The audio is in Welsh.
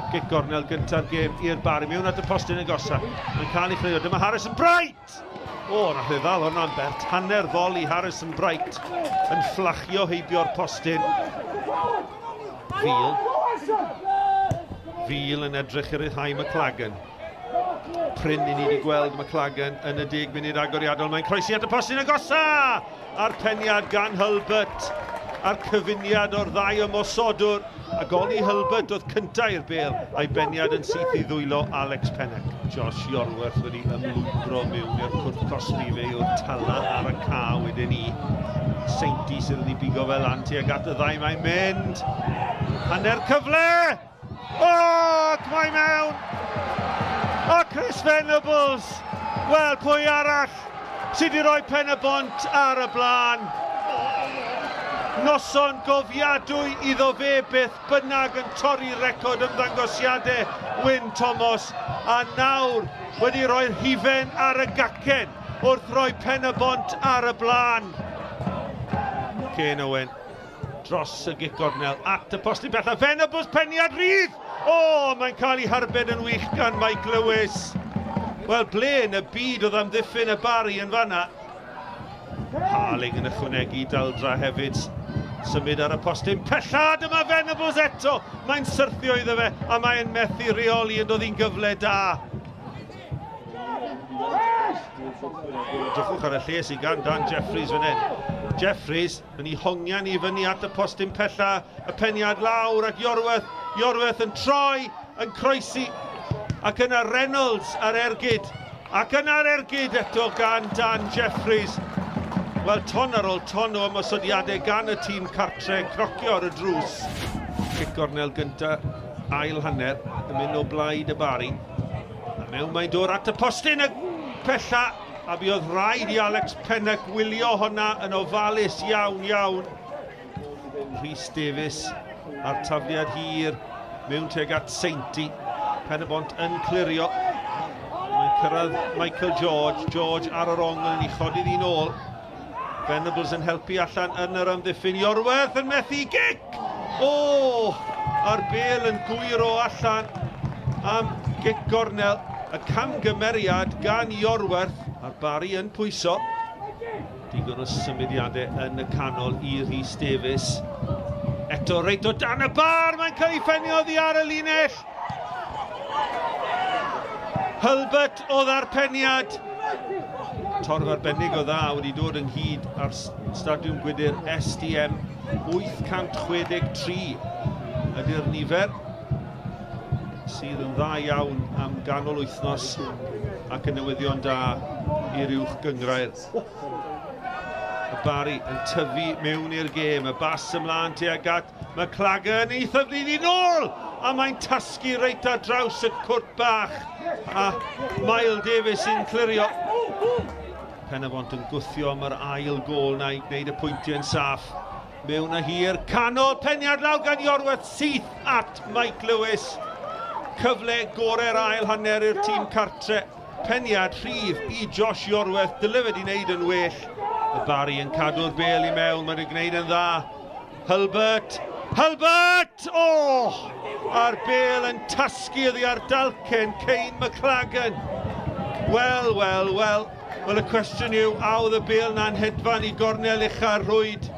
Gic gornel gynta'r gêm i'r Barri. Mewn at y postyn agosa. Mae'n cael ei chlirio. Dyma Harrison Bright! O, nath e ddal hwnna'n bert. Hanner foli Harrison Bright yn fflachio heibio'r postyn. Fil. Fil yn edrych i ryddhau McLagan. Prin i ni wedi gweld McLagan yn y 10 munud agoriadol. Mae'n croesi at y postyn agosa! A'r peniad gan Hulbert. A'r cyfuniad o'r ddau ymosodwr. A gol i Hulbert oedd cyntaf i'r bêl, a'i beniad yn syth i ddwylo Alex Pennock. Josh Iorwerth wedi ymlwybro mewn i'r cwrt cosbi, fe yw'r tala ar y ca wedyn i Seinti sydd wedi bigo fel lan tuag at y ddau, mae'n mynd! Hanner cyfle! O, ac mae mewn! A Chris Venables! Wel, pwy arall sydd wedi rhoi Pen-y-bont ar y blaen? Noson gofiadwy iddo fe beth bynnag yn torri record ymddangosiadau Wyn Thomas a nawr wedi rhoi'r hufen ar y gacen wrth roi Pen-y-bont ar y blaen. Kane Owen dros y gic gornel at y postyn pellaf. Venables peniad rhydd! O, mae'n cael ei harbed yn wych gan Mike Lewis. Wel, ble yn y byd oedd amddiffyn y Barri yn fanna? Harling yn ychwanegu daldra hefyd. Symud ar y postyn pella, dyma Venables eto. Mae'n syrthio iddo fe a mae'n methu rheoli yn dod i'n gyfle da. Drychwch ar y lle sydd gan Dan Jeffries fan hyn. Jeffries yn ei hongian i fyny at y postyn pella, y peniad lawr ac Iorwerth, Iorwerth yn troi, yn croesi, ac yna Reynolds ar ergyd, ac yna'r ergyd eto gan Dan Jeffries. Wel, ton ar ôl ton o ymosodiadau gan y tîm cartre, cnocio ar y drws. Cic gornel gynta, ail hanner, yn mynd o blaid y Barri. A mewn mae'n dod at y postyn y pella, a mi oedd rhaid i Alex Pennock wylio honna yn ofalus iawn iawn. Rhys Davies a'r tafliad hir mewn tuag at Seinti. Pen-y-bont yn clirio. Mae'n cyrraedd Michael George. George ar yr ongl yn ei chodi ddi'n ôl. Venables yn helpu allan yn yr amddiffyn. Iorwerth yn methu gic! O! A'r bêl yn gwyro allan am gic gornel. Y camgymeriad gan Iorwerth. A'r Barri yn pwyso. Digon o symudiadau yn y canol i Rhys Davies. Eto reit o dan y bar, mae'n cael ei phenio oddi ar y linell. Hulbert oedd ar peniad. Torf arbennig o dda wedi dod ynghyd ar Stadiwm Gwydir SDM 863 ydy'r nifer sydd yn dda iawn am ganol wythnos ac yn newyddion da i'r uwch gynghrair. Y Barri yn tyfu mewn i'r gêm, y bas ymlaen tuag at McLagan ei thyfu nôl a mae'n tasgu reit ar draws y cwrt bach a Mael Davies sy'n clirio. Pen-y-bont yn gwthio am yr ail gôl na i gwneud y pwyntiau'n saff. Mewn a hir, canol, peniad lawr gan Iorwerth syth at Mike Lewis. Cyfle gorau'r ail hanner i'r tîm cartre. Peniad rhydd i Josh Iorwerth, dyle fe di wneud yn well. Y Barri yn cadw'r bêl i mewn, mae'n gwneud yn dda. Hulbert, Hulbert! Oh! A'r bêl yn tasgu oddi ar dalcen Kane McLagan. Wel, wel, wel. Wel, y cwestiwn yw, a oedd y bêl na'n hedfan i gornel ucha'r rhwyd?